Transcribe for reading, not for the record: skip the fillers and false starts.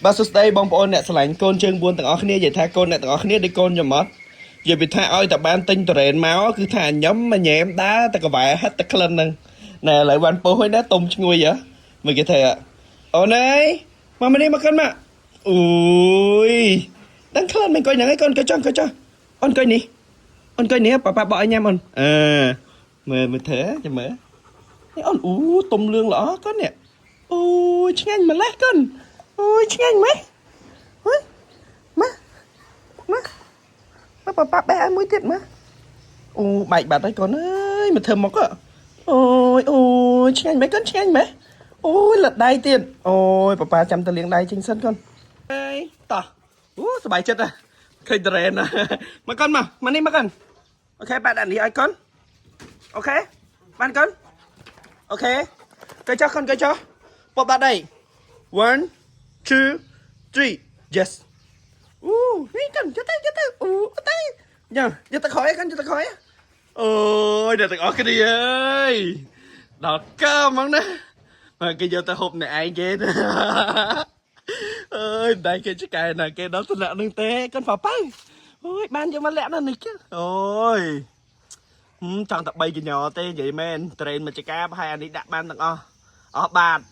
បាទសួស្តីបងប្អូនអ្នកស្រឡាញ់កូនជើង4ទាំងអស់គ្នានិយាយថាកូនអ្នកទាំងអស់គ្នាដូចកូនខ្ញុំអត់និយាយពីថាឲ្យតែបានទិញតរ៉េនមកគឺថាញ៉ឹមមកញ៉ែមដើរតែកវ៉ែហិតតែក្លិនហ្នឹងណែឥឡូវបានពោះហើយណាទុំឈ្ងុយហ៎មើលគេថាអូនអើយមកមកនេះមកកូនមកអូយដឹងក្លិនមិនកុយហ្នឹងឯងកូនកុយចង់កុយចង់អូនកុយនេះអូនកុយនេះប៉ាប៉ាបកឲ្យញ៉ាំអូនអឺមើលមើលធ្វើចាំមើលនេះអូនអូទុំលឿងល្អកូននេះអូយឆ្ងាញ់ម្លេះកូនអូយឆ្ងាញ់ម៉េចហ៎មកមកមកប៉ាប៉ាបេះឲ្យមួយទៀតមកអូបែកបាត់ហើយកូនអើយមកធ្វើមកអូយអូយឆ្ងាញ់ម៉េចកូនឆ្ងាញ់ម៉េចអូយលិតដៃទៀតអូយប៉ាប៉ាចាំទៅលាងដៃចេញសិនកូនអើយតោះអូសប្បាយចិត្តហ៎ឃើញតរ៉េនណាមកកូនមកមកនេះមកកូន OK ប៉ាដាក់នេះឲ្យកូន OK បានកូន OK កែចុះកូនកែចុះពបដាក់ដី One, two, three, yes. អូនេះកូនយកទៅយកទៅអូទៅញ៉ាំយកទៅក្រោយកូនយកទៅក្រោយអូយអ្នកទាំងអស់គ្នាអើយដល់កើហ្មងណាមកគេយកទៅហូបអ្នកឯងគេអើយមិនដែរគេឆ្កែណាគេដល់ថ្នាក់នឹងទេកូនប៉ាប៉ៅអូយបានយកមកលាក់នៅនេះអូយហឹមចង់តែ3កញ្ញទេនិយាយមែនត្រេនមួយចកាប្រហែលអានេះដាក់បានទាំងអស់អស់បាត។